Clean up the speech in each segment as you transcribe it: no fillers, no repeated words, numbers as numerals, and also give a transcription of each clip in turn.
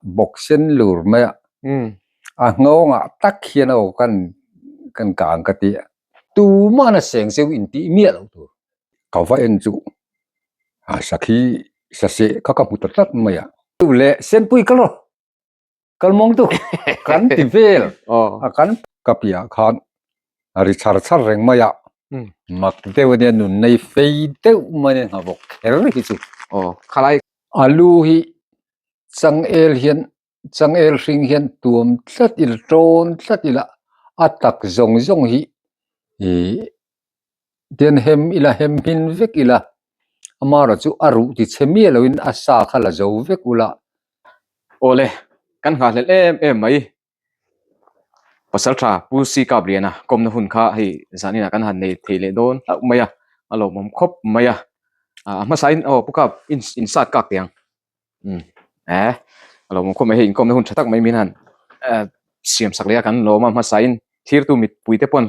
Bawk sen lur mai a. A nghawngah tak hian aw kan kan kang ka ti a. Tumahna seng zeuh intih miah loh tur. Ka va en chu a sakhi saseh kha ka hmu ta tlat mai a. Leh Senpui kal rawh. Kalmawng tu kan ti vel a kan ka piah khan a ri char char reng mai a mak deuh ania nun nei fei deuh mai ania hna bawk kher hi chu khalai alu hi changel hian changel hring hian tuam tlat ila tawn tlat ila a tak zawng zawng hi ih Tian hem ila hem hmin vek ila, amaherawh chu a ruh ti chhe miah loin a sa kha la zo vek ula. Awle, kan nghahhlelh em em mai. Pasaltha Pu Si Kapliana kawmna hun kha hei zaninah kan han nei thei leh dawn hlauh mai a, a lawmawm khawp mai a. A hmasain aw Pu Kap insat kak teh ang. Umm eh a lawmawm khawp mai hei inkawmna hun tha tak mai min han eh siam sak leh a kan lawm a hmasain thirtu mipui te pawn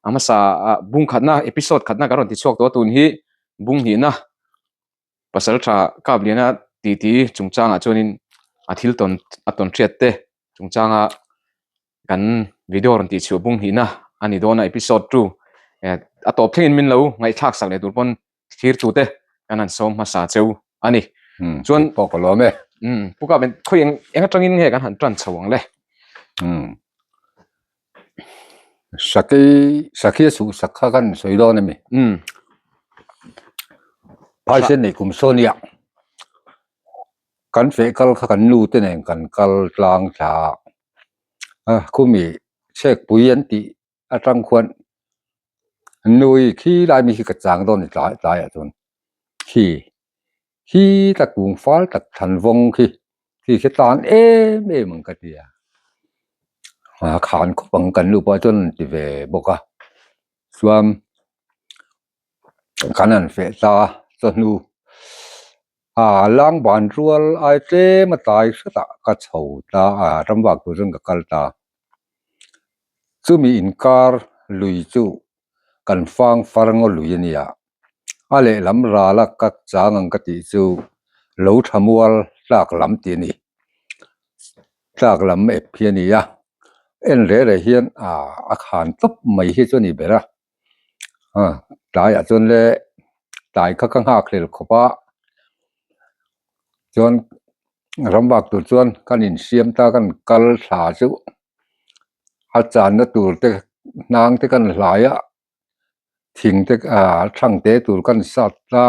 a hmasa ah bung khatna episode khatna kan rawn ti chhuak tawh a tun hi bung hnihna pasal tha kap liana titi chungchangah chuanin a thil tawn a tawn hriat te chungchanga kan video rawn tih chhuah bung hnihna a ni dawn a episode 2 eh a tawp thlengin min lo ngaihthlak sak leh tur pawn thirtu te kan han sawm hmasa cheu a ni. Hmm, Chuan pawh ka lawm e. Hmm, pu ka ben khawi eng eng atangin nge kan han tan chho ang le. Hmm. Sakei sakhi a suh sak kha kan sawi dawn ami. Hmm. Phaisen nei kum saw nia. Kan feh kal kha kan nu te nen kan kal tlang thla a. Khumi chhekpui an tih atang khuan nui khi lai mi khi ka chang dawn ni tlai tlaiah chuan khi khi ta kung fal tak thlan vawng khi khi khi tan em em ang ka ti a a khan khawp ang kan nu pawh chuan an ti ve bawk a chuan kan han feh ta chawhnu a lang ban rual ai tlem a tlai hretah ka chho ta a ram vak tur chuan ka kal ta. Chumi inkar lui chu kan fang far ngaw lui a nia. A lehlam rala ka chang ang ka tih chu lo tha mual tlak lam tih a ni. Tlak lam ep hi a ni a, en reh reh hian a khan tawp mai hi chu a ni ber a. Tlaiah chuan le tlai kha ka nghak hlel khawp a, chuan ram vak tur chuan kan insiam ta kan kal thla chu a channa tur te hnang te kan hlai a thing te ah thlang te tur kan sat a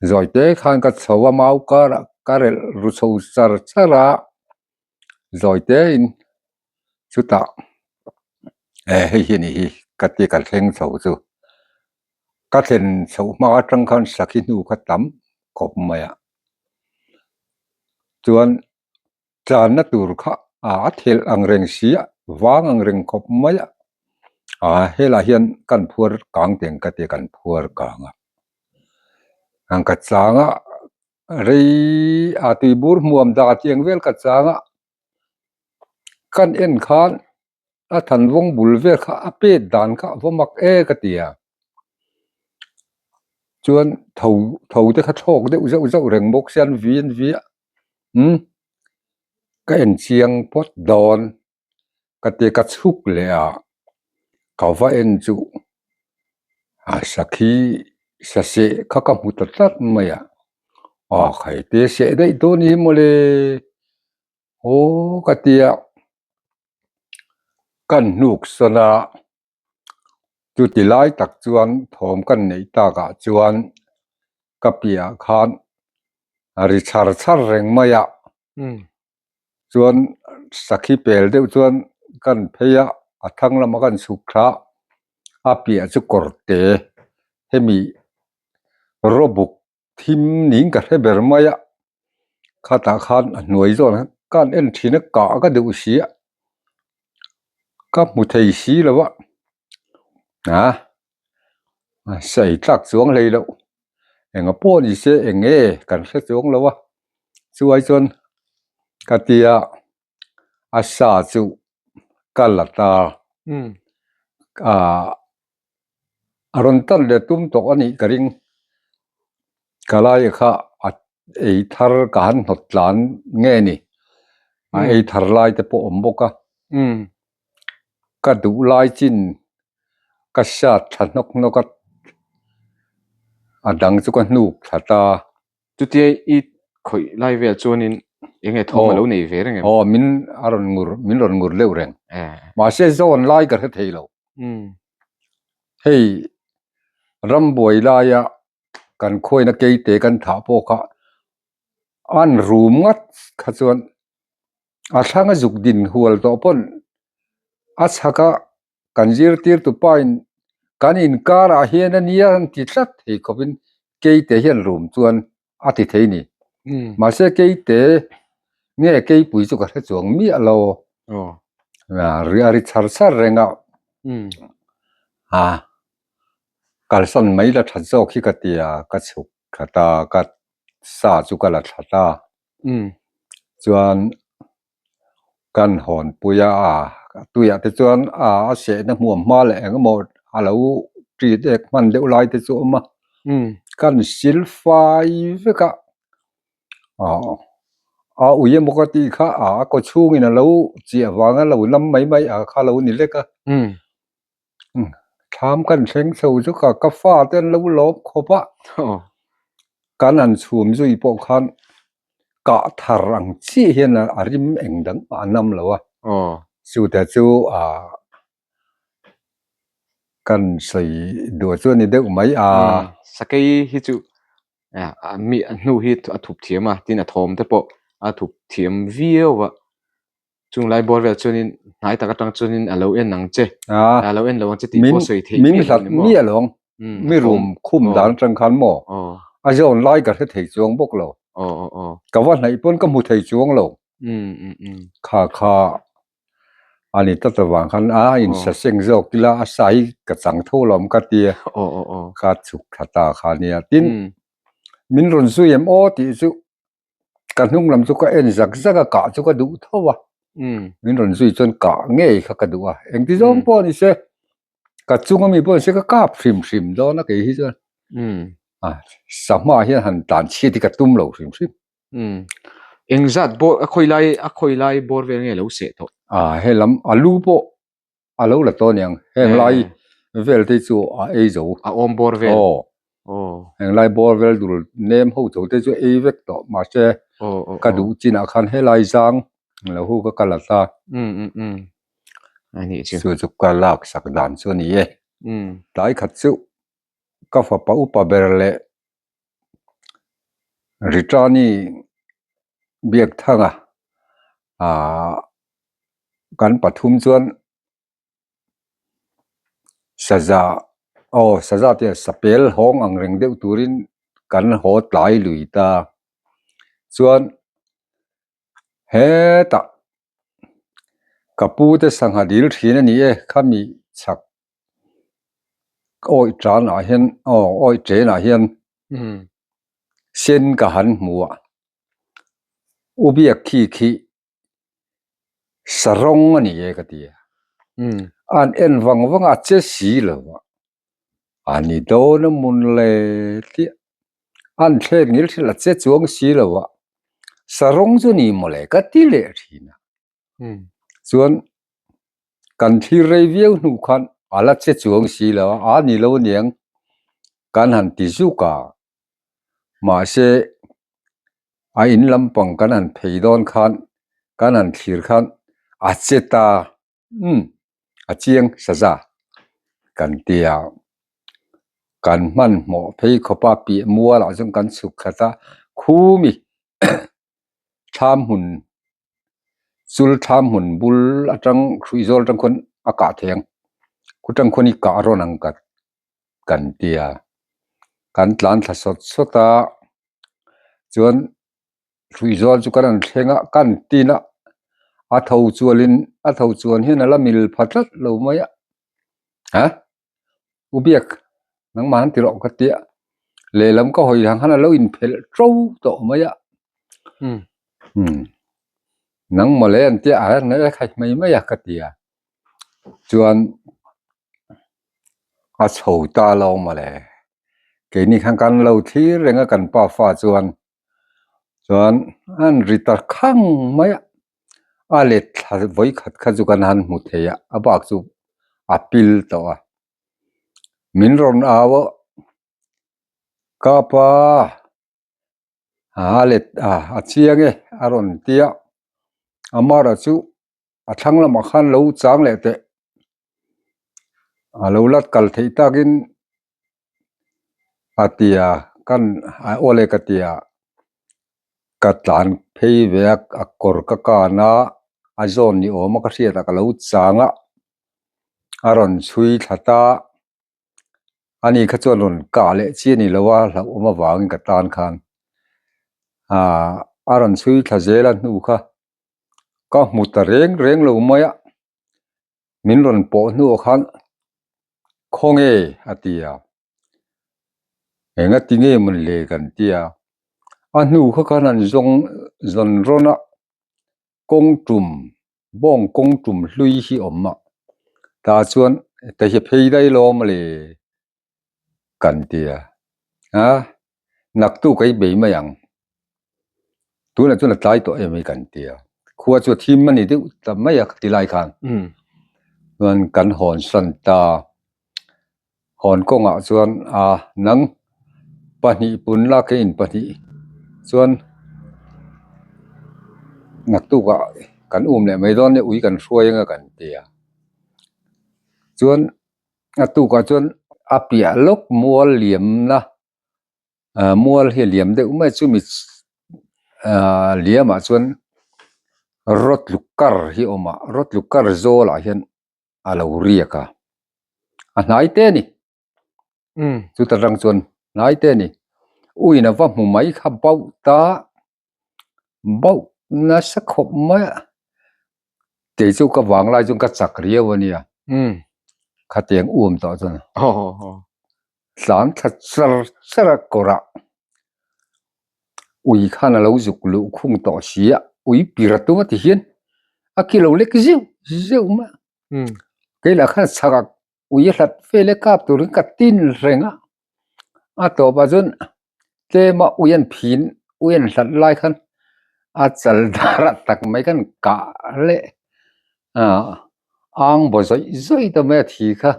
zawi te khan ka chho a mau karah ka relh ru chho char char a zawi te in chutah eh hei hi a ni hi ka ti ka thleng chho chu. Ka thlen chhoh hma atang khan sakhi hnu kha tam khawp mai a, chuan tlanna tur kha a thelh ang reng si a, vang ang reng khawp mai a, ah helaiah hian kan phuar kang teng ka ti a kan phuar kang a, ang ka chang a rei a tuibur hmuam dah tiang vel ka chang a, kan en khan. A thanvawng bul vel kha a pet dan kha a va mak e ka ti a, chuan tho tho te kha thlawk deuh zauh zauh reng bawk sia an vi an vi a umm ka en chiang phawt dawn ka ti ka chhuk leh a ka va en chu a sakhi saseh kha ka hmu ta tlat mai a, aw khai te seh daih dawn hi mawle. Aw ka ti a, kan hnuk sawn a, chuti lai tak chuan thawm kan neih takah chuan ka piah khan a ri chhar chhar reng mai a, chuan sakhi pel deuh chuan kan phei a, a thang lama kan chhuk thla a, a piah chu kawrte hemi rawbuk Thim niin ka hre ber mai a, khatah khan a hnuai zawn khan ka han en thin a, kah ka deuh si a, ka hmu thei si lo a, ah sawi tlak chuang hlei loh enga pawh ni se eng nge kan hre chuang lo a, chuai chuan ka tia a sa chu ka la ta ah. A rawn tan leh tum tawh a nih ka ring. Ka lai kha a Ei thar ka han hnawt tlan nge ni? A ei thar lai te pawh awm bawk a. Ka duh lai chin ka hriat tha hnawk hnawk a, a dang chu ka hnuk thla ta. Chutia i khawih lai vel chuanin eng nge thawm a lo nei ve reng em? Aw, min a rawn ngur, min rawn ngur deuh reng. Mahse zawn lai ka hre thei lo. Hei rambuai laia kan khuaina keite kan thah pawh kha an rum ngat kha chuan a thlanga zuk din hual tawh pawn a chhak a kan zirtirtu pain kan inkarah hian a nia an ti tlat thei khawpin keite hian rum chuan a ti thei ni. Mahse keite nge keipui chu ka hre chuang miah lo. A ri char char reng a. Kalsan mai la that zawk hi ka ti a, ka chhuk thla ta, ka sa chu ka la thla ta. Chuan kan hawnpui a, tuiah te chuan a sehna hmuam hma leh eng emaw a lo ṭit ek hman deuh lai te chu a awm a, kan sil fai vek a, a ui emaw ka tih kha a kaw chhungin a lo chiah vanga lo lam mai mai a kha lo ni lek a. Thlam kan thleng chho chu ka ka fa te an lo lawm khawp a, kan han chhum zui pawh khan kah thar ang chiah hian a rim eng dang mah a nam lo a, chute chu ah kan sawi duah chu a ni deuh mai a. Sakei hi chu mi a hnu hi a thup thiam a, tin a thawm te pawh a thup thiam viau a. Chung lai bawr vel chuanin hnai tak atang chuanin a lo en ang che, a lo en lo ang che tih pawh sawi theih miah lo. Min hlat miah lo ang, mi rum khum dan atang khan maw a zawn lai ka hre thei chuang bawk lo, ka va hnaih pawn ka hmu thei chuang lo, kha kha a ni tlat avang khan a insaseng zawk ila a sa hi ka chang tho lo ang ka tia, ka chhuk thla ta kha nia. Tin, min rawn zui em aw tih chu Ka hnung lam chu ka en zak zak a, kah chu ka duh tho a, min rawn zui chuan kah ngei kha ka duh a, engti zawng pawh ni se, ka chung ami pawh ni se ka kap hrim hrim dawn a kei hi chuan a sahma hian han tlan chhiat hi ka tum lo hrim hrim. Engzat bawr a khawi lai a khawi lai bawr vel nge lo seh tawh? A helam a lu pawh a lo la tawh aniang heng lai vel te chu a ei zo a awm bawr vel aw heng lai bawr vel dul nem ho tho te chu ei vek tawh mahse ka duh chinah khan helai zang lo hu ka kal ata chu chu ka lak sak dan chu a ni e tlai khat chu ka fapa upa ber leh Ritani Biakthanga ah kan pathum chuan saza aw saza tih ah sapel hawng ang reng deuh turin kan haw tlai lui ta chuan hetah ka pu te sangha dil thin a ni e khami chhak Awi tanah hian aw awi chenah hian sen ka han hmu a, u biak khi khi sarawng a ni e ka ti a, an en vang vang a che si lo a, a ni dawn a mun le tih an thlek ngil thil a che chuang si lo a, sarawng chu ni mawle ka ti leh thin a. Chuan kan thlir rei viau hnu khan a la che chuang si lo a, a ni lo aniang kan han ti zuk a, mahse a in lampang kan han phei dawn khan kan han thlir khan a che ta umm a chiang saza kan ti a, kan hmanhmawh phei khawp a piah mualah chuan kan chhuk khat a, khumi thlam hmun chul thlam hmun bul atang hruihzawl atang khawn a kah thei ang khu tang khawn hi kah rawn ang ka kan ti a kan tlan thla sawt sawt a chuan hruihzawl chu kan rawn thleng a kan tin a a tho chualin a tho chuan hian a la mil pha tlat lo mai a ha. U biak nangmah an ti rawh ka tia lehlam ka hawi ang khan a lo inphelh to tawh mai a umm nangmah leh an tia a na khat mai mai a ka ti a chuan a chho ta lo mawle keini khan kan lo thlir reng a kan pa fa chuan. Chuan an ri ta khang mai a, a let thla vawi khat kha chu kan han hmu thei a, a bak chu a pil tawh a. Min rawn au a, Kapa a let a a chiang e a rawn ti a, Amara chu a thlang lamah khan lo chang leh teh a lo la kal theih takin a ti a kan a awle ka ti a ka tlan phei ve a a kawr ka kan a a zawn ni awm a ka hriat ah ka lo chang a a rawn chhui thla ta ani kha chuan rawn kah leh chi a ni lo a hlauhawm avangin ka tan khan ahh a rawn chhui thla zel a hnu kha. Ka hmu ta reng reng lo mai a, min rawn pawh hnuah khan khawnge a ti a, enga ti nge mawn le kan ti a, a hnu kha khan an zawng zawn rawn a, kawng tum bawng kawng tum hlui hi awm a, tah chuan ta hi phei daih lawm le kan ti a, a naktuk a i bei mai ang, tunah chuan a tlai tawh em hi kan ti a, khua chu a thim a ni deuh ta mai a ti lai khan chuan kan hawn san ta, hawn kawngah chuan a nang pahnih pun lak hi in pahnih chuan naktukah kan um leh mai dawn nia ui kan hruai anga kan ti a, chuan. A tukah chuan a piah lawk mual liamna ah mual hi a liam deuh mai a chumi ah liamah chuan rawtluk kar hi a awm a rawtluk kar zawlah hian a lo riak a a hnai te a ni chuta tang chuan hnai te a ni uiin a va hmu mai kha bauh ta. Bauh nasa khawp mai a, kei chu ka vang lai chuan ka chak riau a nia, khatiang um tawh chuan tlan thla char char a kawrah ui khan a lo zuk luh khung tawh si a, ui pir a tum a ti hian a ki lo lek zeuh zeuh mai a, kei lah khan chhakah Ui a hlat vel e kap turin ka tin reng a, a tawpah chuan tlema ui an phin ui an hlat lai khan a chal dar ah tak mai khan kah leh ah ang baw zawih zawih ta mai a thi kha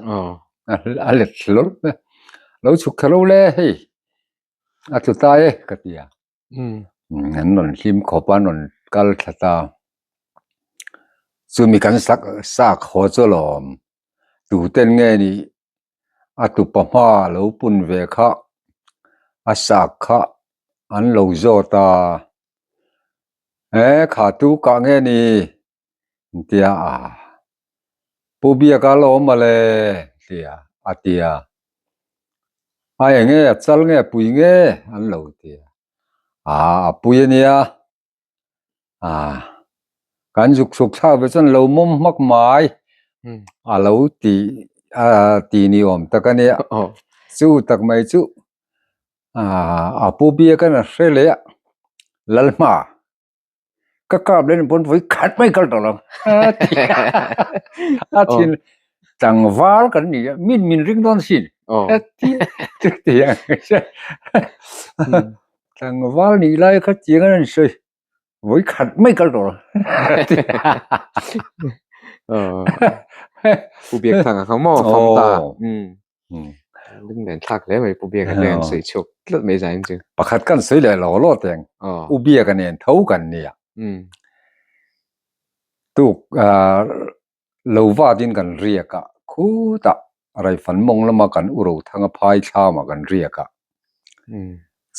a let hlawlh mai a, lo chhuk kher lo le hei a tlu ta e ka ti a. An rawn hlim khawp a, an rawn kal thla ta. Chumi kan sak sak haw chu alawm. Tuten nge nih a tupa hma lo pun ve kha a sak kha an lo zawt a. E kha tu kah nge ni? Tia a Pu Biaka la awm mawle tia a ti a, a eng nge a chal nge a pui nge an lo ti a, aa a pui a nia aa kan zuk chhuk thlak ve chuan lo mawm hmak mai a lo ti a ti ni awm tak a nia chu tak mai chu aa a Pu Biaka'n a hre leh a Lalhma. Ka kap leh pawn vawi khat mai kal tawh lo a thin tlangval kan ni a min min ring dawn sin tlangval nih lai kha chiang an sawi vawi khat mai kal tawh lo Pu Biak Thanga kha maw fam ta. Lung nen thlak hle mai Pu Biaka te an sawi chhuak tlat mai zain chu. Pakhat kan sawi leh lo lo teng U Biaka nen tho kan nia. Tuk lo vatin kan riak a khutah Raifan mawng lama kan u Rothanga phai thlamah kan riak a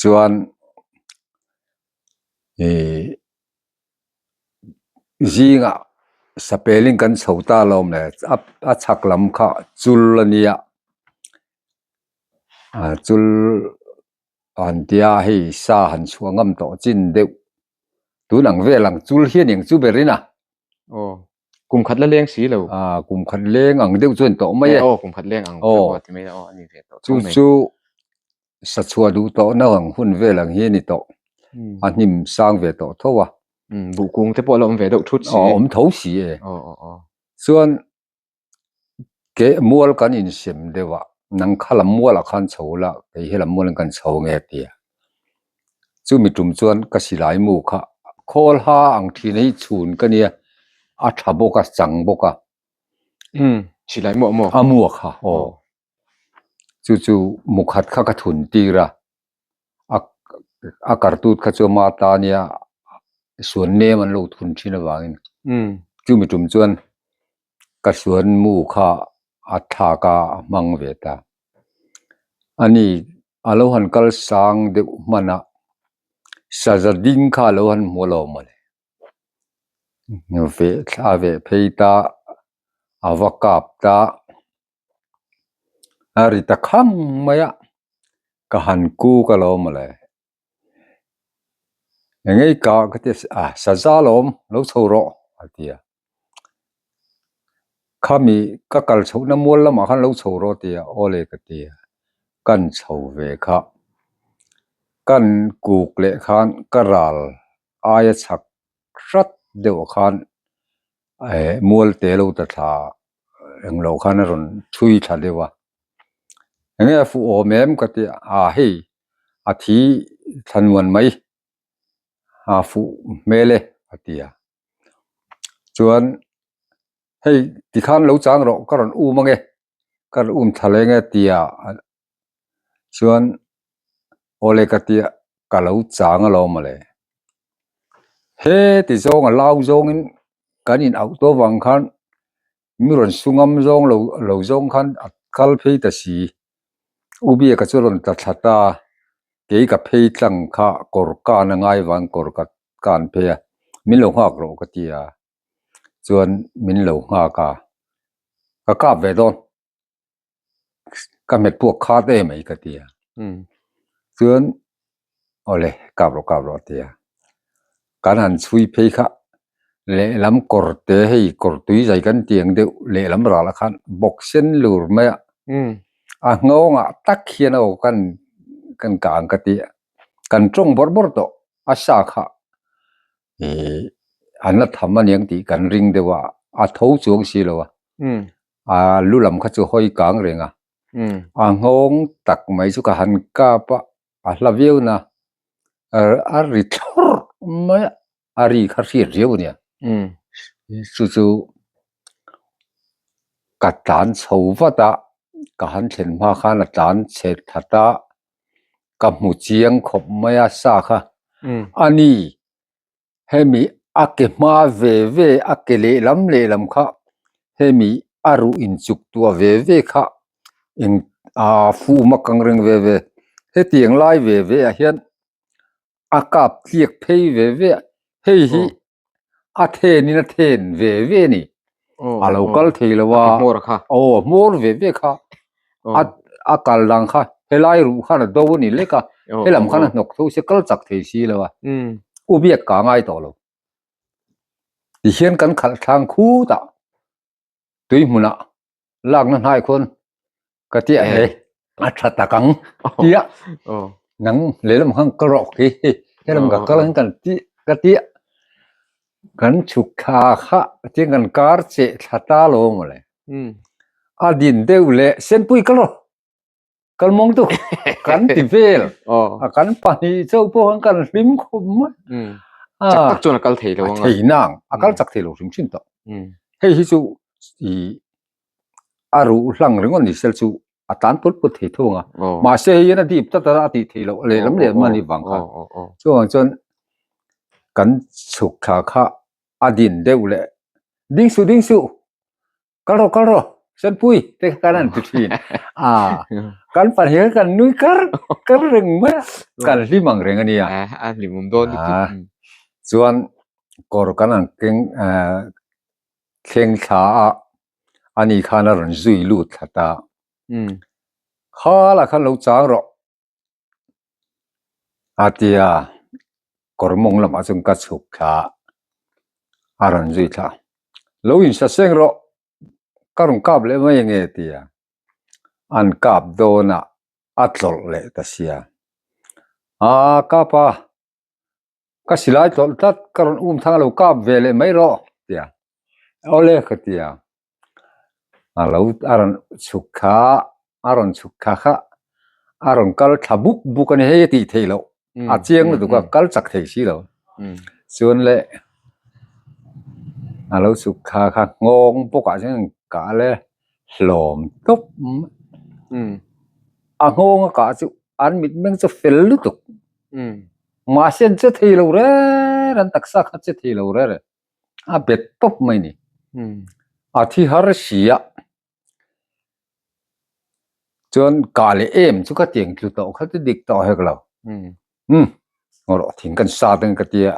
chuan ih Zingah sapelin kan chho ta lawm le a chhak lam kha chul a nia chul an tia hei sa han chhuah ngam tawh chin deuh tun ang vel ang chul hian eng chu ber in a. Aw kum khat la leng si lo. Kum khat leng ang deuh chuan tawh mai e. Aw kum khat leng ang aw ti mai aw a ni ve tawh chu chu Sa chhuah duh tawh na ang hun vel ang hi a ni tawh. A hnim sang ve tawh tho a. Buh kung te pawh a la awm ve deuh thut si. Aw awm tho si e. Chuan ke mual kan insem deuh a, nang kha lam mualah khan chho la, kei he lam mualin kan chho nge tia. Chumi tum chuan ka silai mu kha khawl ha ang thin a hi chhun ka nia, a tha bawk a, chang bawk a. Umm, silai mu a maw? A mu a kha, aw. Chu chu mu khat kha ka thun tir a, a kartut kha chu ama ta nia suan nem an lo thun thin avangin. Chumi tum chuan ka suan mu kha a thlak a, a hmang ve ta. Ani a lo han kal sang deuh hman a, saza ding kha a lo han hmu alawm mawle. Veh a veh phei ta, a va kap ta. A ri ta khang mai a, ka han kuk alawm mawle. Engei ka ka ti a, saza alawm lo chho rawh a ti a. Khami ka kal chhohna mual lamah khan lo chho rawh a ti a, aw le ka ti a, kan chho ve kha. Kan kuk leh khan ka ral aia chhak hrat deuh khan eh mual te lo ta thla englo khan a rawn chhui thla deuh a. Enge a fuh awm em ka ti a, ah hei a thi thlanuan mai a fuh hmel e a ti a. Chuan hei tikhan lo chang rawh ka rawn um ange ka rawn um thla leng e tia chuan awle ka tia ka lo chang alawm mawle. He ti zawng a lau zawngin kan in auh tawh vang khan mi rawn su ngam zawng lo lo zawng khan a kal phei ta si. U Biaka chu a rawn tla thla ta a, kei ka phei tlang kha kawr kan a ngai vang kawr ka kan phei a, min lo nghak rawh ka ti a, chuan min lo nghak a, ka kap ve dawn. Ka hmet puak khat em mai ka ti a, chuan awle kap rawh kap rawh a ti a, kan han chhui phei kha lehlam kawr te hei kawr tui zai kan tih ang deuh lehlam ralah khan bawk sen lur mai a, a nghawngah tak hian aw kan kan kah ang ka ti a, kan tawng bawrh bawrh tawh a sa kha ih an la tham aniang tih kan ring deuh a, a tho chuang si lo a. A lu lam kha chu hawi kang reng a, a nghawng tak mai chu ka han kap a, a hla viau na, a ri thlawrh mai a, a ri kha hriat riau a nia. Chu chu ka tlan chho vat a, ka han thlen hma khan a tlan chhe that a, ka hmu chiang khawp mai a sa kha, a ni. Hemi a ke hma ve ve a ke lehlam lehlam kha hemi a ruh inchuk tuah ve ve kha eng ah fum a kang reng ve ve hetiang lai ve ve ah hian a kap tliak phei ve ve a hei hi a then in a then ve ve a ni. A lo kal thei lo a aw hmawr ve ve kha a a kal dang kha helai ruh khan a do a ni lek a helam khan a hnawk tho se kal chak thei si lo a u biak ka ngai tawh lo tihian kan khalh thlang khutah tui hmunah lakna hnai khawn ka ti a he a tha tak ang tia nang lehlam khan ka rawk hi helam ka kal ang kan ti ka ti a kan chhuk thla kha tin kan kar cheh thla ta lo mawle a din deuh leh senpui ka rawk kal mawng tu kan ti vel a kan pahnih chauh pawh khan kan hlim khawp mai chak tak chuan a kal thei lo a thei nang a kal chak thei lo hrim hrim tawh hei hi chu i a ruh hlang ringawt ni sel chu a tan put put thei thung a mahse hei hian a dip tlat a a tih theih loh lehlam lehlam a nih vang khan chuvang chuan kan chhuk thla kha a din deuh leh ding suh ding suh kal rawh kal rawh Senpui te kha kan han ti thin a kan pahnih kha kan nui kar kar reng mai a kan hlim ang reng a nia a hlim awm dawn lutuk chuan kawr kan han keng ah thleng thla a ani khan a rawn zui lut thla ta khalah khan lo chang rawh a tia kawr mawng lamah chuan ka chhuk thla a rawn zui thla lo insa seng rawh ka rawn kap leh mai ange a tia an kap dawn a a tlawlh leh ta sia aa kap a ka silai tlawlh tlat ka rawn um thang a lo kap ve leh mai rawh tia awle ka tia a lo a rawn chhuk kha a rawn chhuk thla kha a rawn kal thla buk buk a ni hei a tih theih loh. A chiang lutuk a, kal chak thei si lo. Chuan le a lo chhuk thla kha nghawng bawkah chuan an kah le hlawm tawp mai. A nghawng a kah chu an mitmeng chu fel lutuk. Mahse an che thei lo reng an taksa kha che thei lo reng reng. A bet tawp mai ni. A thi har si a. Chuan kah leh em chu ka tiang tlu tawh kha chu dik tawh hek lo. Umm ngaw rawh thing kan sat ang ka tia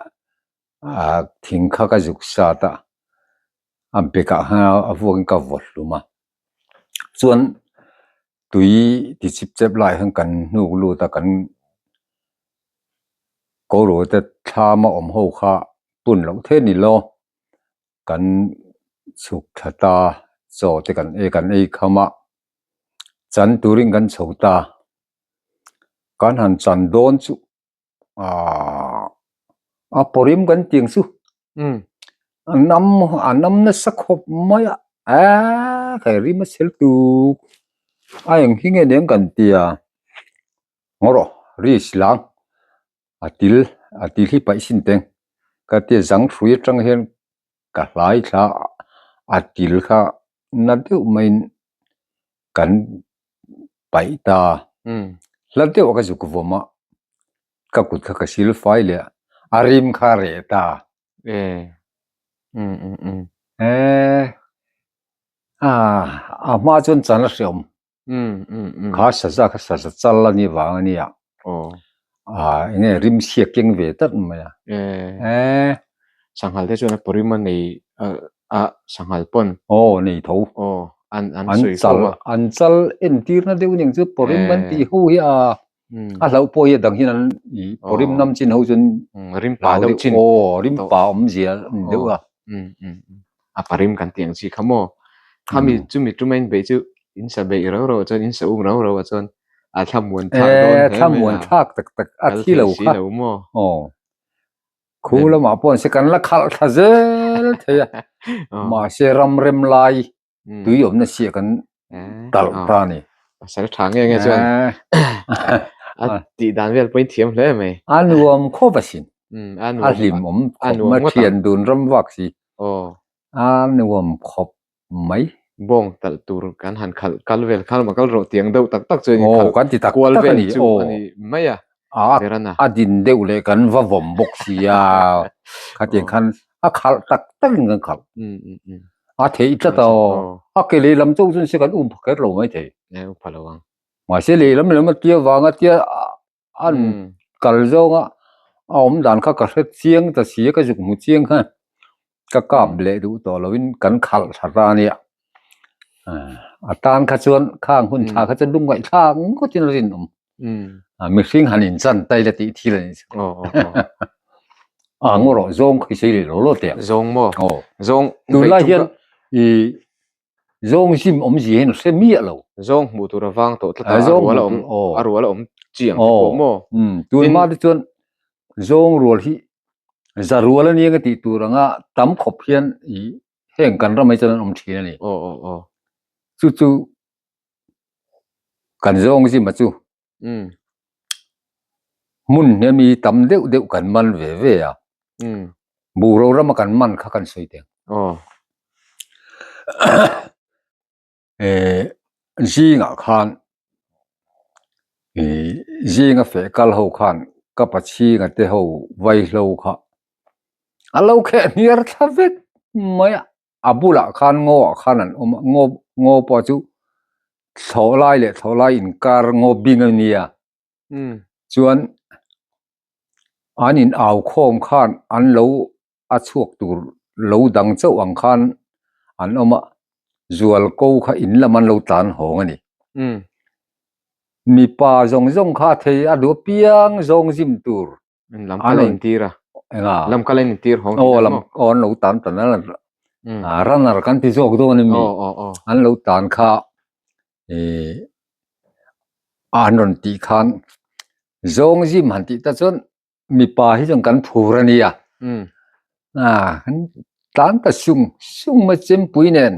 ah thing kha ka zuk sat a, a bekah khan a vuakin ka vaw hlum a. Chuan tui ti chip chep lai hian kan hnuk lut a kan ko ru te thlam a awm ho kha pun loh theih a ni lo. Kan chhuk thla ta, chaw te kan ei kan ei kham a, chan turin kan chho ta. Kan han chan dawn chu aaa a pawrim kan tiang chu a nam a nam nasa khawp mai a, eee kai rim a chhel tuk a eng hi nge nen kan ti a, ngaw rawh ri silang. A til a til hi paih sin teng ka tia zang hrui atang hian ka hlai thla a til kha na deuh maiin kan paih ta hla deuh a ka zuk vawm a ka kut kha ka sil fai leh a a rim kha a reh ta eee a hma chuan chan a hreawm. Kha saza kha saza chal a nih vang a nia. Ah eng nge rim chhia keng ve tlat mai a. Eh. Sanghal te chuan a pawrim a nei a sanghal pawn. Aw nei tho. Aw an an sawi fo a. An chal entirna deuh ning chu pawrim an tih ho hi a a hlauh pawh hi a dang hian an pawrim nam chin ho chuan rim pa deuh chin. Aw rim pa awmzia a ni deuh a. A parim kan tih ang chi kha maw? Khami chumi tuma in beih chu in sa beih rau rau ah chuan in sa um rau rau ah chuan a thlamuan thlak dawn hle mai a. Thlamuan thlak tak tak a thi lo kha. Maw? Aw. Khu lamah pawh an se kan la khalh thla zel thei a. Mahse ram rem lai tui awmna chiah kan talh ta a ni. Pasal tha nge nge chuan a tih dan vel pawhin thiam hle mai. A nuam khawp asin. A hlim awm khawp mai thian dun ram vak si. A nuam khawp mai. Bawng talh tur kan han khalh kal vel kha lama kal rawh tiang deuh tak tak chuan in khalh kual vel chu a ni mai a. A a din deuh leh kan va vawm bawk si a, khatiang khan a khalh tak takin kan khalh. A theih tlat a, a ke lehlam chauh chuan se kan um pha kher lo mai thei. Mahse lehlam lehlam a tia vanga tia an kal zawnga a awm dan kha ka hre chiang ta si a, ka zuk hmu chiang kha ka kap leh duh tawh lovin kan khalh thla ta a nia. A tan kha chuan khang hun thla kha chuan lungngaihthlak ngawtin a rinawm. Mihring han inchan ta ila tih thil a ni chu. A ngaw rawh zawng khi sei leh lo lo teh ang. Zawng maw? Aw. Zawng Tunlai hian i zawng zim awmzia hian hre miah lo. Zawng hmuh tur a vang tawh tlat a, a rual a awm a rual a awm chi ang te pawh maw? Tun hma te chuan zawng rual hi za rual a nia tih tur anga tam khawp hian i heng kan ramah hi chuan an awm thin a ni. Aw aw aw. Chu chu Kan zawng zima chu hmun hnem hi tam deuh deuh kan man ve ve a, buh ro rama kan man kha kan sawi teng. Eh zingah khan ih zinga feh kal ho khan ka pachhinga te ho vaihlo kha a lo kheh hniar thla vek mai a. A bulah khan ngaw ah khan an awm a, ngaw ngaw pawh chu thlawh lai leh thlawh lai inkar ngaw bing a nia. Chuan an in au khawm khan an lo a chhuak tur lo dang chauh ang khan an awm a, zual ko kha in lam an lo tlan hawng a ni. Mipa zawng zawng kha thei a duh apiang zawng zim tur Lam kal a intir a. Enga? Lam kal a intir hawng tih tak maw? Aw an lo tan tan a runner kan ti zawk dawn a mi. An lo tan kha ih an rawn tih khan zawng zim han tih ta chuan mipa hi chuan kan phur a nia. Kan tlan ta sung sung mai chempui nen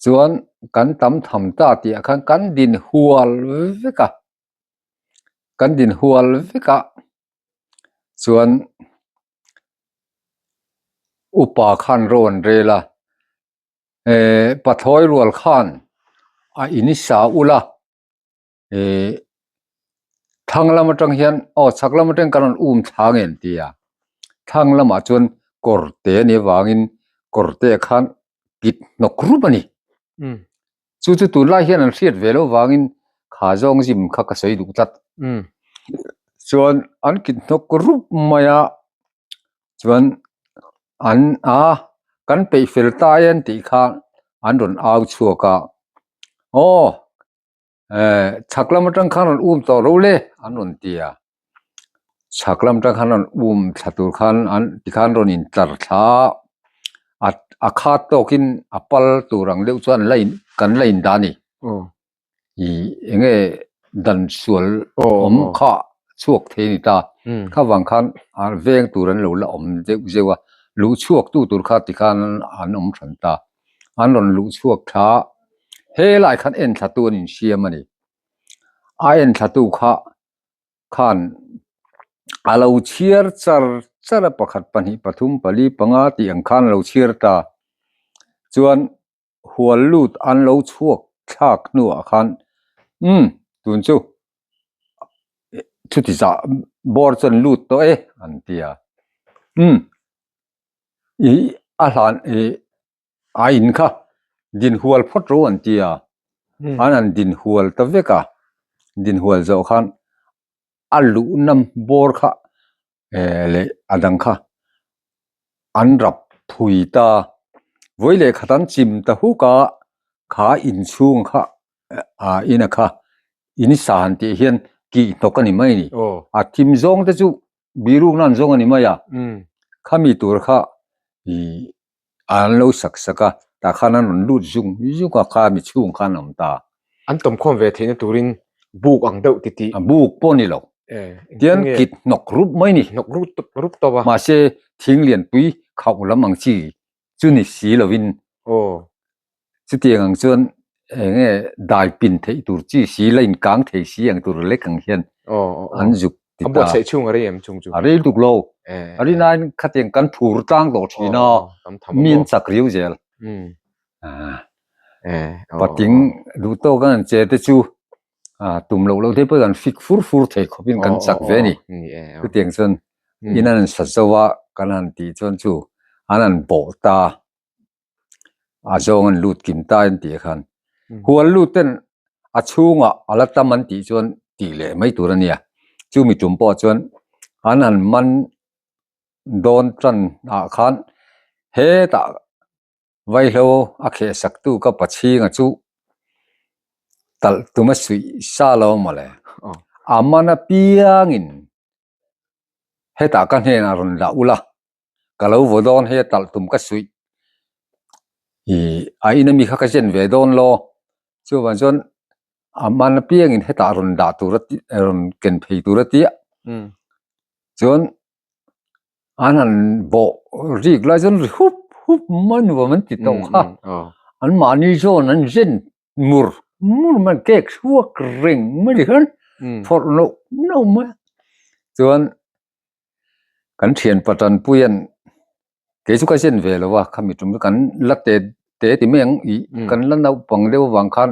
chuan kan tam tham ta tih ah khan kan din hual vek a. Kan din hual vek a, chuan upa khan ro an rel a, eh pathlawi rual khan a in sa ul a, eh thlang lam atang hian aw chhak lam atang kan rawn um thla nge an ti a, thlang lamah chuan kawr te a nih avangin kawr te ah khan kit hnawk rup a ni. Chu chu tunlai hian an hriat ve loh vangin kha zawng zim kha ka sawi duh tlat. Chuan an kit hnawk rup mai a, chuan an a kan peih fel ta e an tih kha an rawn au chhuak a, aw eh chhak lam atang khan rawn um tawh lo le an rawn ti a, chhak lam atang khan rawn um thla tur khan an tikhan rawn in tlar thla a, a khat tawkin a pal tur ang deuh chuan la in kan la in dah a ni. Ih eng nge dan sual awm kha chhuak thei a ni ta, kha vang khan a veng tur an lo la awm deuh zeuh a, luh chhuak tu tur kha tikhan an awm hran ta, an rawn luh chhuak tha a, helai khan en thla tu an insiam a ni, a en thla tu kha khan a lo chhiar char char a pakhat pahnih pathum pali panga tih ang khan a lo chhiar ta, chuan hual lut an lo chhuak thlak hnuah khan umm tun chu chuti zah bawr chuan lut tawh e an ti a umm ih a hlan ih a in kha din hual phawt ro an ti a an han din hual ta vek a din hual zawh khan a luhna bawr kha leh a dang kha an rap phui ta vawi leh khat an chim ta huk a kha inchhung kha ah ina kha in san tih hian kih hnawk a ni mai a ni a thim zawng te chu biruk nan zawng a ni mai a khami tur kha ih An lo sak sak a, tah khan an rawn lut zung zung a, kha mi chhung khan a awm ta. An tawmkhawm ve theihna turin buk ang deuh ti tih. A buk pawh ni lo. Tian kit hnawk rup mai ni. Hnawk rup rup tawp a. Mahse thing lianpui khauh lam ang chi chu ni si lovin. Aw. Chutiang ang chuan eng nge dai pin theih tur chi si la inkang thei si ang tur lek ang hian an zuk ti ta. A buatsaih chhung a rei em chung chu? A rei tuk lo. A ri nain khatiang kan phur tlang tawh thin a, mi an chak riau zel. Pating duh tawk an che te chu tum loh loh te pawh an fik fur fur thei khawpin kan chak ve a ni. Chutiang chuan in an sa zo a kan han tih chuan chu an han bawh ta. A zawng an lut kim ta an tih khan hual lut ten a chhungah a la tam an tih chuan tih leh mai tur a nia chumi tum pawh chuan an han man dawn tan ah khan hetah vaihlo a kheh sak tu ka pachhinga chu talh tum a suih sa lo mawle a man apiangin hetah ka hnenah rawn lah ula ka lo vaw dawn hei a talh tum ka suih ih a in ami kha ka zen ve dawn lo chuvang chuan a man apiangin hetah rawn dah tur a tih rawn ken phei tur a tia chuan an han bawh rik lai chuan ri hup hup mai nuam an ti tawh kha an mahni zawn an zen mur mur mai cake chhuak reng mai ni hian phawrh loh loh mai chuan Kan thian Patanpuia'n kei chu ka zen ve lo a, khami tum chu kan la te te ti mai ang ih kan la naupang deuh avang khan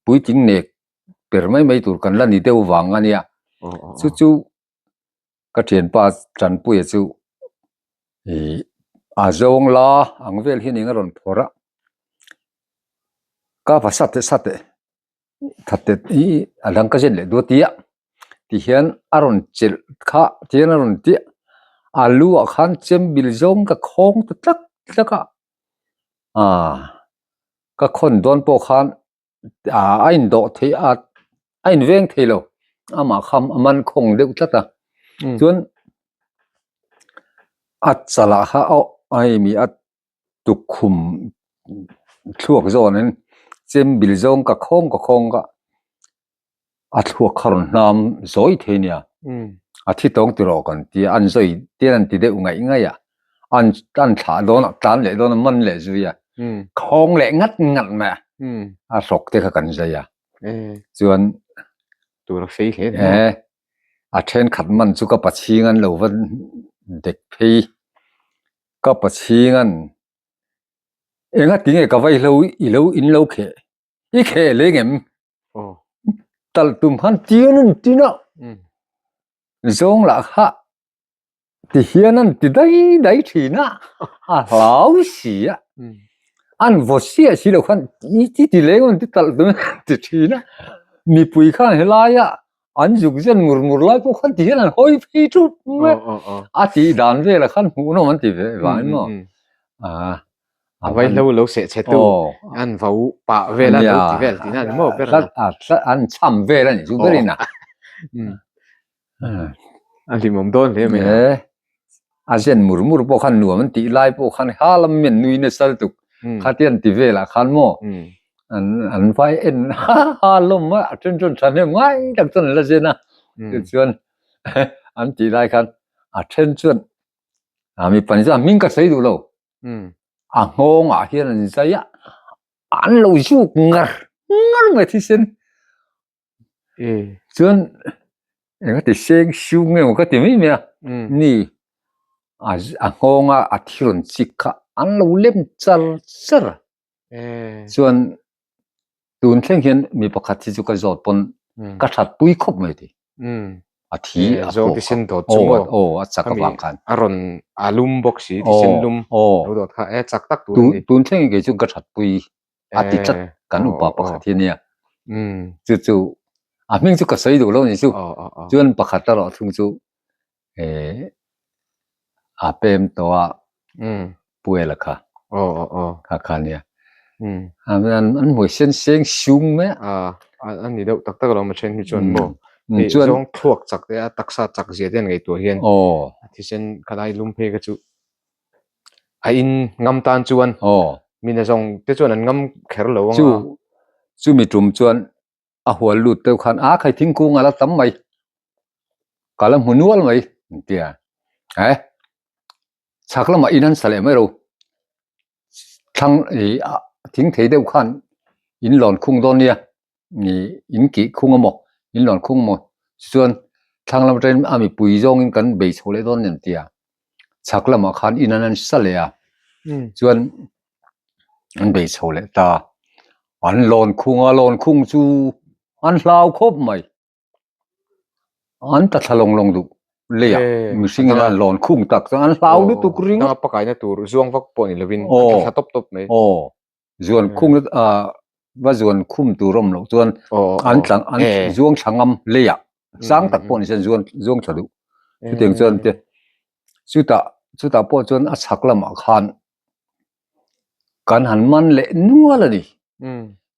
puitling nek per mai mai tur kan la ni deuh vang a nia. Chu chu ka thianpa Tanpuia chu ih a zawng la ang vel hian eng a rawn phawrh a, ka va sat teh sat teh. Thatet hi a dang ka zet leh duat tia ti hian a rawn chelh kha ti hian a rawn tia a lu ah khan chem bil zawng ka khawng ta tlak tlak a ah ka khawn dawn pawh khan ah a indawh theih a a inveng thei lo amah kha a man khawng deuh tlat a chuan a chalah kha aw a hei mi a. tukkhum thluak zawnin chem bil zawng ka khawng ka khawng ka a thluak kha rawn hnam zawi thei nia a thi tawng ti rawh kan tia an zawi te an ti deuh ngaih ngaih a an an thlah dawn a tlan leh dawn a man leh zui a khawng leh ngat ngat mai a a hrawk te kha kan zai a chuan tur a fei hle e. A thenkhat man chu ka pachhing an lo va dek phei. Ka pachhing an enga tinge ka vaihlo i lo in lo kheh i kheh leng em? Talh tum khan tian an tin a, zawng lah kha ti hian an ti dai dai thin a, a hlau si a, an vaw chiah si lo khan i ti ti leng an ti talh tum an ti thin a, mipui khan helaia an zuk zen ngur ngur lai pawh khan ti hian an hawi phei thup mai a, a tih dan velah khan hmuhnawm an ti ve vang maw a vaihlo lo seh chhe tu an vo pah vel a lo ti vel tihna a ni maw ber a an cham vel a ni chu berin a. A hlimawm dawn hle mai a. A zen mur mur pawh khan nuam an tih lai pawh khan ha lam mi an nui nasa lutuk khatia an ti velah khan maw an an vai en ha ha lawm a a then chuan thahnem ngai tak chuan an la zen a tichuan an tih lai khan a then chuan a mipa ni chuan a hming ka sawi duh lo a nghawngah hian an zai a an lo zuk ngar ngar mai thisen. Chuan eng a ti seng siu nge maw ka ti mai mai a, ni a a nghawnga a thi rawn chik kha an lo lem char char a. Chuan tun thleng hian mi pakhat hi chu ka zawt pawn ka that pui khawp mai ti. A thi a zawng thisen dawt chu maw aw a chak avang khan a rawn a lum bawk si thisen lum lo dawt kha e chak tak tur a ni. Tun thleng hian kei chu ka that pui a ti tlat kan upa pakhat hi ania chu chu a hming chu ka sawi duh lo ni chu chuan pakhat erawh thung chu a pem tawh a puela kha kha kha ania an hmuai sen seng sung mai a a ni deuh tak tak alawm a then hi chuan maw hei zawng thluak chak te a taksa chak zia te an ngaihtuah hian a thisen khalai lum phei kha chu A in ngam tan chuan Aw. Mina zawng te chuan an ngam kher lo anga. Chu chumi tum chuan a hual lut deuh khan a khai thingkung a la tam mai ka la hmu nual mai an ti a. Eh chhak lamah in an sa leh mai ro thlang ih thing thei deuh khan in lawn khung dawn nia. Ih in kih khung a maw in lawn khung maw chuan thlang lam atangin a mipui zawngin kan bei chho leh dawn em tia chhak lamah khan in an an sa leh a chuan an bei chho leh ta an lawn khung a lawn khung chu an hlau khawp mai an ta thla lawng lawng duh leiah mihring in an lawn khung tak chuan an hlau lutuk ringawt a pakaina tur zuang vak pawh ni lovin an tla thla tawp tawp mai aw zuan khung ah va zuan khum tur awm loh chuan an tla an zuang thla ngam leiah sang tak pawh ni se zuan zuang thla duh chutiang chuan te chutah chutah pawh chuan a chhak lamah khan kan han man leh nual a ni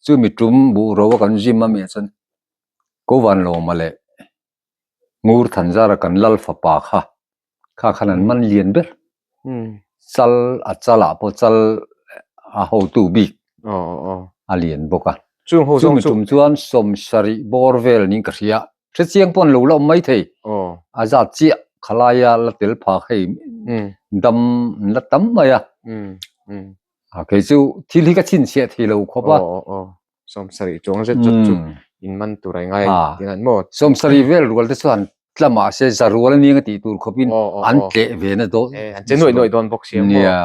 chumi tum buh ro a kan gym a mi ah chuan Kovanlawma leh Ngur Thanzara kan lal fapa kha kha khan an man lian ber. Chal a chalah pawh chal a hotu bik a lian bawk a. Chumi tum chuan sawmsarih bawr vel niin ka hria. Hrechiang pawh an lo la awm mai thei. A zat chiah khalaia la tel phak hei dam an la tam mai a. Kei chu thil hi ka chhinchhiah thei lo khawp a. Sawmsarih chuang zet zet chu in man tur a ngai a ni tih maw? Sawmsarih vel rual te chuan tla mah se za rual a nia nga tih tur khawpin an tleh ve na dawn. An che nuaih nuaih dawn bawk si a maw? Nia,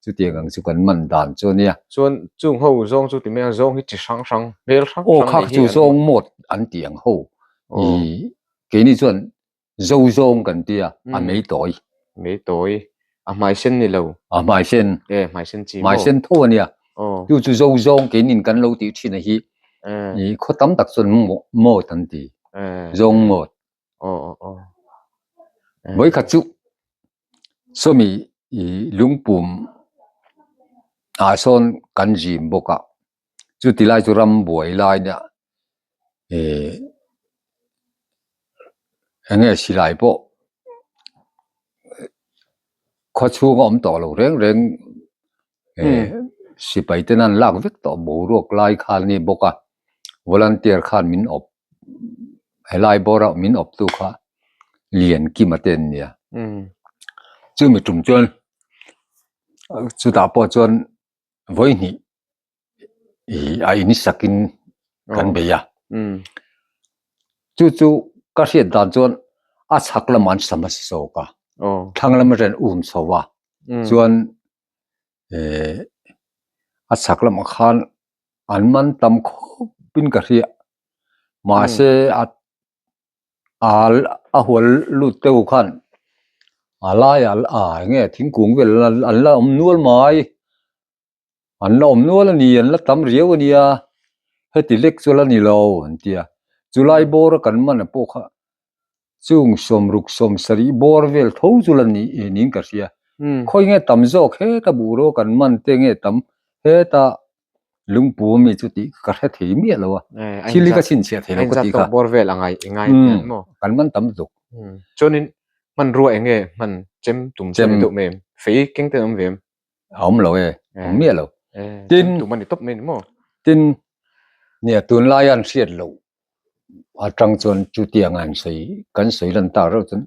chutiang ang chu kan man dan chu a nia. Chuan chung ho zawng chu ti mai ang, zawng hi chi hrang hrang, hmel hrang hrang nei hi an. Aw kha chu zawng mawt an tih ang ho. Keini chuan Zo zawng kan ti a, a mei tawi. Mei tawi. A hmai sen ni lo. A hmai sen. E, hmai sen chi maw? Hmai sen tho a nia. Chu chu zo zawng keinin kan lo tih thin a hi. I khaw tam tak chuan mawt an ti. Zawng mawt. Vawikhat chu sawmi i lungpum ah sawn kan zim bawk a. Chuti lai chu ram buai lai nia eh eng nge silai pawh khaw chhung a awm tawh lo reng reng eh sipai ten an lak vek tawh boruak lai khan a ni bawk a volunteer khan min awp helai bawr a min awp tu kha Liankima te an nia chumi tum chuan chutah pawh chuan vawi hnih ih a in sakin kan bei a chu chu. Ka hriat dan chuan a chhak lamah an sa hmasa zawk a, thlang lam atangin um chho a, chuan a chhak lamah khan an man tam khawp in ka hria, mahse a a hual lut deuh khan a laiah eng nge thingkung vel an la awm nual mai. An la awm nual a ni, an la tam riau a nia, heti lek chu la ni lo an ti a. Chulai bawr a kan man a pawh kha chung sawmruk sawmsarih bawr vel tho chu la ni niin ka hria. Khawi nge tam zawk heta buhraw kan man te nge tam heta lungpu ami chu tih ka hre thei miah lo a, thil hi ka chhinchhiah thei lo ka tih kha. Bawr vel a ngai i ngai maw? Kan man tam lutuk. Chuanin hmanrua eng nge hman chem tum chu ni deuh mai em? Fei keng te an awm ve em? a awm lo e, awm miah lo. Tin, tum a ni tawp mai ni maw? Tin, nia tunlaia an hriat loh atang chuan chutiang an sawi kan sawi lan tak reuh chuan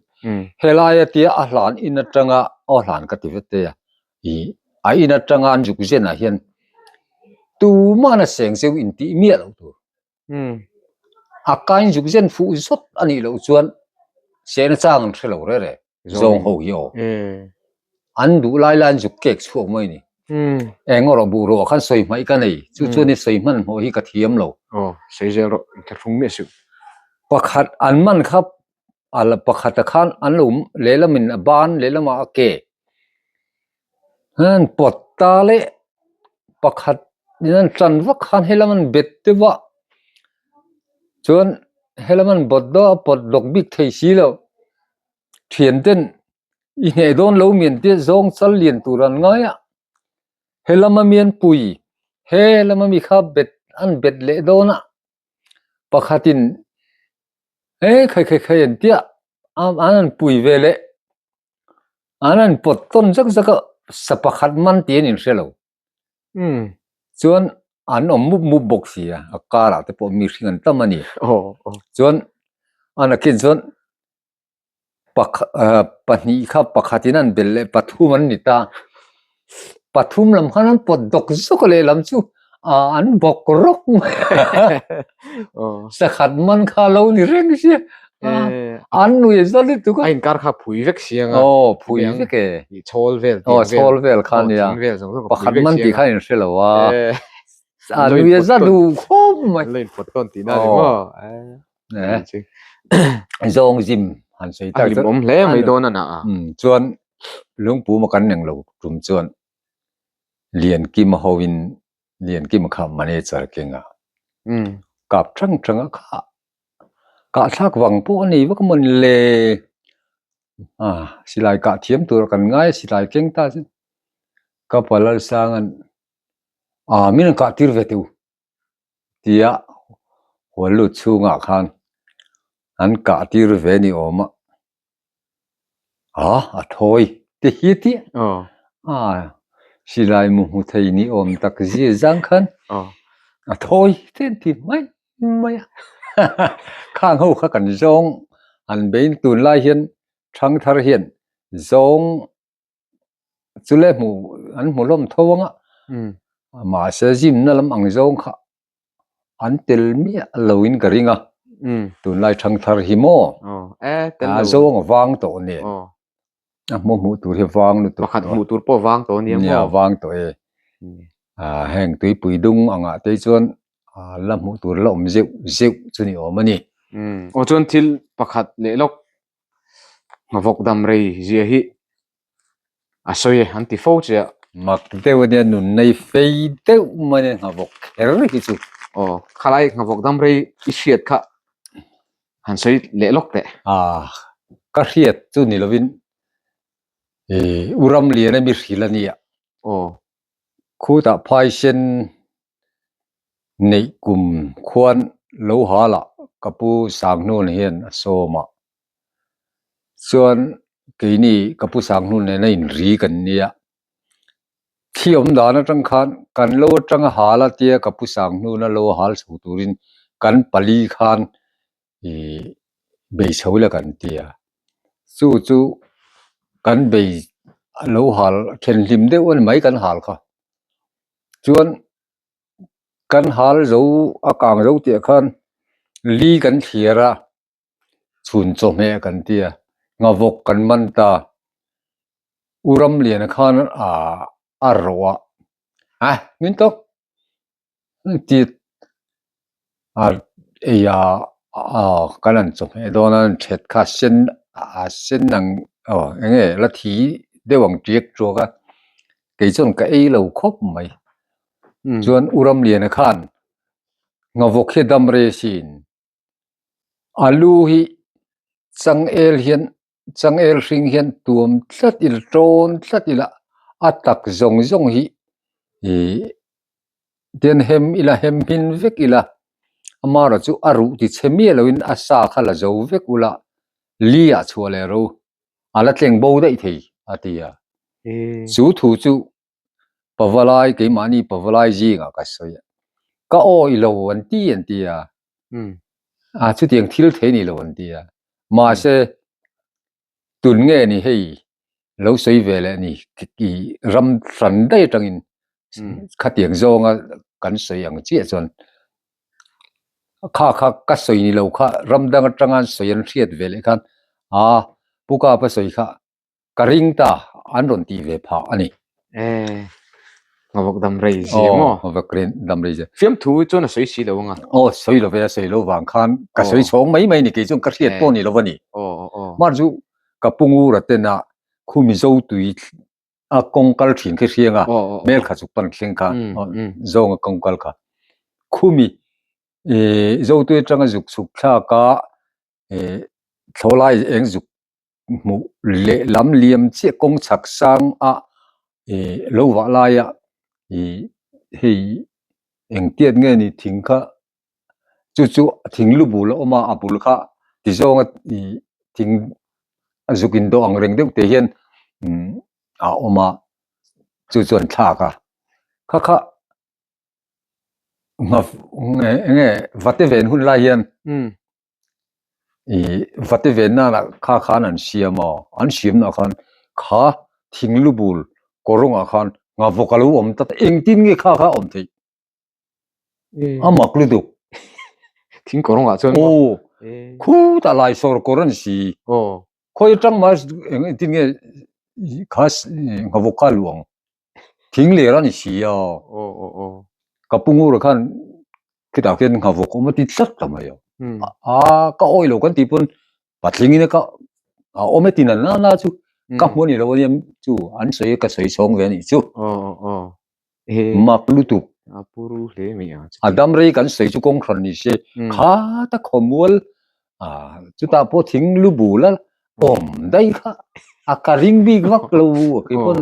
helaia tia a hlan in atanga aw hlan ka ti vek te a ih a in atanga an zuk zen ah hian tumahna seng zeuh intih miah loh tur. A kain zuk zen fuh zawt a nih loh chuan sehna chang an hre lo reh reh. Zawng ho hi aw. An duh lai lai an zuk kek chhuak mai ni. Eng erawh buh ruah khan sawi hmaih ka nei. Chu chuan i sawi hmanhmawh hi ka thiam lo. Aw, sawi zel rawh, inthlahrung miah suh. Pakhat an man kha a la pakhata khan an lo lehlamin a ban lehlamah a ke an pawt ta leh pakhat in an tan vak khan helam an bet deuh a chuan helam an bawt deuh a pawt dawk bik thei si lo thian ten i hneh dawn lo mian te zawng chal lian tur an ngai a helam a mian pui he lama mi kha bet an bet leh dawn a pakhatin he khai khai khai an tia an an pui ve leh an an pawt tawn zak zak a sa pakhat man tih an inhre lo chuan an awm mup mup bawk si a a karah te pawh mi hring an tam a ni chuan a nakin chuan pahnih kha pakhatin an belh leh pathum an ni ta pathum lam khan an pawt dawk zawk a lehlam chu ah an bawk rawk mai a sakhat man kha a lo ni reng sia an nui za lutuk a a inkar kha phui vek si ang a aw phui vek e chhawl vel aw chhawl vel kha a nia pakhat man tih kha a inhre lo a a nui za duh khawp mai an lo inpawt tawn tihna a ni maw. Zawng zim han sawi tak chuan awm hle mai dawn a na a. Chuan lungpum a kan neng lo tum chuan Liankima hoin Liankima kha manager keng a kap thang thang a kha kah thlak vang pawh a nei vak amaw ni le a silai kah thiam tur a kan ngai a silai keng ta chu ka pa Lalsanga'n a min rawn kah tir ve teh u. tia hual lut chhungah khan an kah tir ve ni awm a a a thawi te hi ti a silai mu hmu thei ni awm tak zia zang khan a thawi te an ti mai mai a khang ho kha kan zawng an bein tunlai hian thangthar hian zawng Chule hmuh an hmu hlawm tho ang a, mahse zimna lam ang zawng kha an tel miah lo in ka ring a, tunlai thangthar hi maw a zawng a vang tawh nen a hmu hmuh tur hi vang lutuk pakhat hmuh tur pawh vang tawh ania maw nia vang tawh e heng tuipui dung angah te chuan la hmuh tur la awm zeuh zeuh chu ni awm a ni. Aw chuan thil pakhat leh lawk Nghavawk dam rei zia hi a sawi e an ti fo che a. Mak deuh a nia nun nei fei deuh mai a nghavawk kher hi chu. Aw khalai nghavawk dam rei i hriat kha han sawi leh lawk teh. Ah ka hriat chu ni lovin ih u Ramliana mi hrilh a nia. Aw. Khutah phaisen Neih kum khuan lo halah ka pu Sanghnun hian a sawm a, chuan keini ka pu Sanghnun nena inri kan nia. Thli awm dan atang khan kan lo atanga hal a tia ka pu Sanghnuna lo hal chho turin kan pali khan ih bei chho ila kan ti a, chu chu kan bei lo hal thenhlim deuh a ni mai kan hal kha. Chuan kan hal zo a kang zo tih ah khan li kan thlir a. Chhun chawhmeh kan tia, ngavawk kan man ta. U Ramliana khan a rawh a, a min tawk ti a ei a kan han chawhmeh dawn a ṭhet kha sen a sen ang aw eng nge la thi deuh ang ṭiak ṭuak a kei chuan ka ei lo khawp mai chuan U Ramliana khan ngavawk hi a dam rei asin. A lu hi changel hian changel hring hian tuam tlat ila tawn tlat ila a tak zawng zawng hi ihh tian hem ila hem hmin vek ila amaherawh chu a ruh ti chhe miah loin a sa kha la zo vek ula li ah chhuah leh ro a la tleng bo daih thei a ti a chu thu chu. Pavalai keimahni pavalai zingah ka sawi a, ka aw i lo an ti an ti a, a chutiang thil thei ni lo an ti a, mahse tun nge ni hei lo sawi ve leh ni i ram hran daih atangin khatiang zawnga kan sawi ang chiah chuan kha kha ka sawi ni lo kha ram dang atanga an sawi an hriat ve leh khan a Pu Kapa sawi kha Ka ring ta, an rawn tih ve phah a ni. E, Ngavawk dam rei zia maw? Aw, Ngavawk dam rei zia. Fiamthu chuan a sawi si lo anga. Aw, sawi lo ve, a sawi lo vang khan ka sawi chhawng mai mai ni, kei chuan ka hriat pawh ni lo a ni. Aw, aw. Mar chu ka pu ngura tena khu Mizo tui a kawng kal thin khi hriang a, hmel kha chuk pan thleng kha, zawnga kawng kal kha. Khumi Zotui atanga zuk chhuk thlak a, thlawhlai eng zuk hmuh lehlam liam chiah kawng chhak sang a ih lo vah laia ih hei engtiat nge ni thing kha chu chu thing lu bul a awm a a bul kha ti zawnga ih thing a zuk in dawh ang reng deuh te hian umm a awm a chu chuan thlak a kha kha eng nge vate ven hun lai hian. Ih vate ven nana kha khan an siam a, an siam nah khan kha thing lu bul kawrawngah khan ngavawk a lo awm tlat a, engtin nge kha kha a awm theih? A mak lutuk. Thing kawrawngah chuan maw? Aw, khutah laisawr kawr a ni si. Khawi atang mah engtin nge kha ngavawk kha a luh ang? Thing ler a ni si a. Ka pu ngura khan khitah khian nghavawk awm a ti tlat ta mai a. A ka awi lo kan tih pawn patling in ka a awm e ti na na na chu ka hmu a ni lo a nia chu an sawi ka sawi chhawng ve a nih chu. Mak lutuk. A dam rei kan sawi chu kawng hran ni se khata khawmual Chutah pawh thing lu bul a awm daih kha a ka ring bik vak lo a kei pawn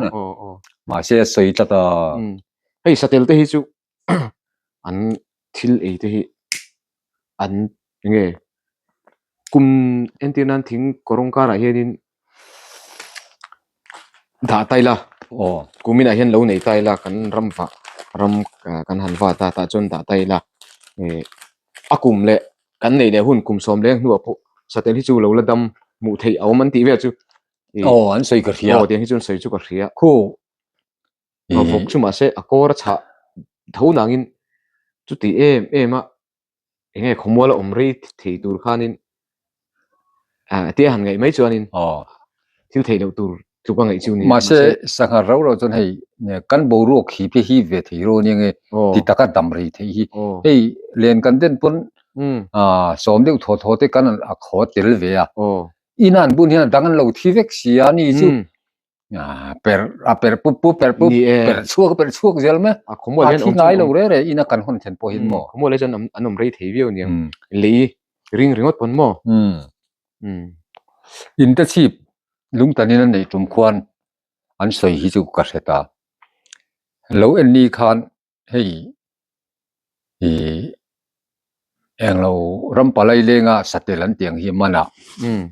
mahse a sawi tlat a. Hei satel te hi chu an thil ei te hi an enge kum entir nan thing kawrawng karah hianin dah ta ila kuminah hian lo nei ta ila kan ram vah ram kan han vat a tah chuan dah ta ila a kum leh Kan neih leh hun kum sawm leng hnuah pawh satel hi chu lo la dam hmuh theih a awm an tih vel chu. Aw an sawi ka hria. Aw tiang hi chu an sawi chu ka hria. Khu. A vawk chu mahse a kawr a chhah tho nangin chuti em em a enge khawmual a awm rei thei tur khanin tia han ngaih mai chuanin thil theih loh tur tluk a ngaih chu ni. Mahse sangha rau rau chuan hei kan boruak hip hi hip ve thei ro ania nge ti taka dam rei theih hi. Hei len kan den pawn sawm deuh thaw thaw te kan a khaw tel ve a. Ina an bun hian a dang an lo thi vek si a ni chu per a per pup pup per pup per chhuak per chhuak zel mai a. A thi ngai lo re re ina kan hawn then pawh hin maw. Khawmual hi chuan an awm rei thei viau aniang. Lei ring ringawt pawn maw. Inte chhip lungtanin a neih tum khuan an sawi hi chu ka hre ta. Lo en ni khan hei ih englo ram palai lenga satel an tih ang hi man a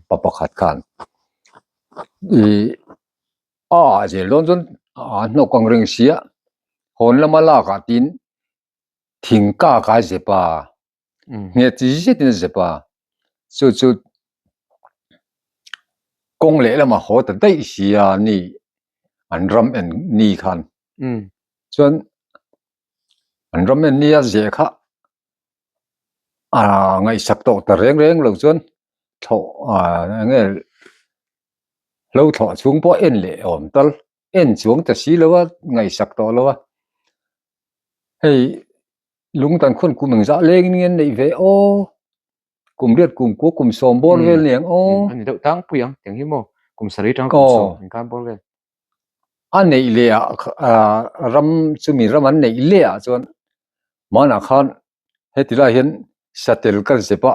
pa pakhat khan ih a ah zel dawn chuan a hnawk ang reng sia hawn lama lak ah tin thing kak a zep a. Nghet zetin a zep a, chu chu kawng lehlamah haw ta daih si a ni an ram en ni khan chuan an ram en ni a zeh kha a ngaihsak tawh ta reng reng lo chuan. thlawh eng nge hlo thlawh chhung pawh en leh awm tal en chuang ta si lo a ngaihsak tawh lo a hei lungtan khawn kum engzah leng in nge an neih ve aw. Kum riat kum kua kum sawm bawr vel ni ang aw. Ani deuh tang pui ang tiang hi maw kum sarih tang kum sawm inkan bawr vel. A neih leh ah ram chumi ram an neih leh ah chuan hmanah khan heti lai hian satel ka zep a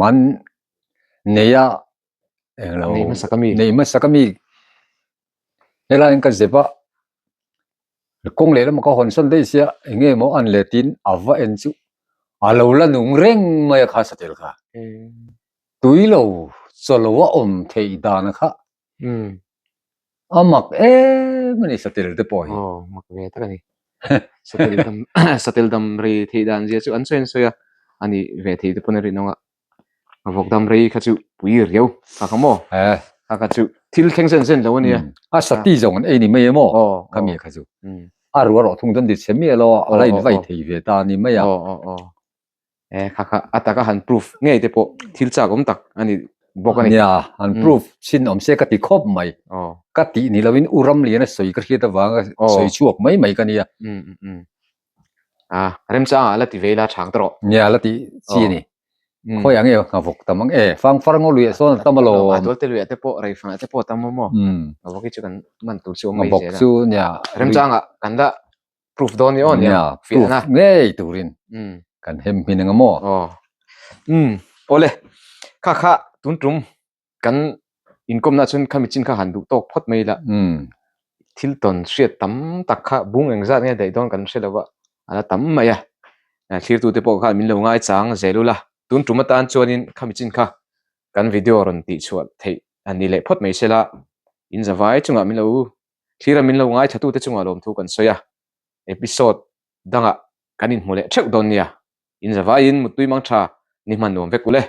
man nei a englo Nei hmasa ka mi. Nei hmasa ka mi. Helai in ka zep a kawng leh lamah ka hawn sawn daih sia eng nge maw an let in a va en chu a lo la nung reng mai a kha satel kha. Tui lo chaw lo a awm theih dan kha a mak em a ni satel te pawh hi. Aw mak ve tak a ni. Satel dam satel dam rei theih dan zia chu an sawi an sawi a a ni ve thei te pawn a rinawm a. A vawk dam rei kha chu pui riau kha kha maw kha kha chu thil thleng zen zen lo a nia a sati zawng an ei ni mai emaw kha mi kha chu a rual rawh thung dawn dit che miah lo a la in vai thei ve ta a ni mai a e kha kha a taka han proof ngei te pawh thil chak awm tak a ni bawk a ni nia han proof chin awm se ka ti khawp mai ka tih ni lovin u Ramliana sawi ka hriat avanga sawi chhuak mai mai ka nia A remchangah la ti ve ila chhang ta rawh. Nia la ti chi a ni. Khawi ang e nghavawk tam ang e. Fangfar ngaw luiah sawn a tam alawm. A tualte luiah te pawh reifanah te pawh a tam a maw. Nghavawk hi chu kan man tur chu awm mai zel a. Nghavawk chu nia. Remchangah kan la proof dawn ni aw nia. Nia proof ngei turin kan hem hmin ang a maw. Aw. Awle kha kha tun tum Kan inkawmna chuan khami chin kha han duh tawk phawt mai ila. Thil tawn hriat tam tak kha bung engzat nge daih dawn kan hre lo a, a la tam mai a. Thlirtute pawh khan min lo ngaichang zel ula. Tun tum atan chuanin khami chin kha kan video rawn tihchhuah theih a ni leh phawt mai sela. In zavai chungah min lo thlir a, min lo ngaithlatute chungah lawmthu kan sawi a. Episode dangah kan inhmu leh theuh dawn nia. In zavaiin muttui mang tha ni hman nuam vek ule.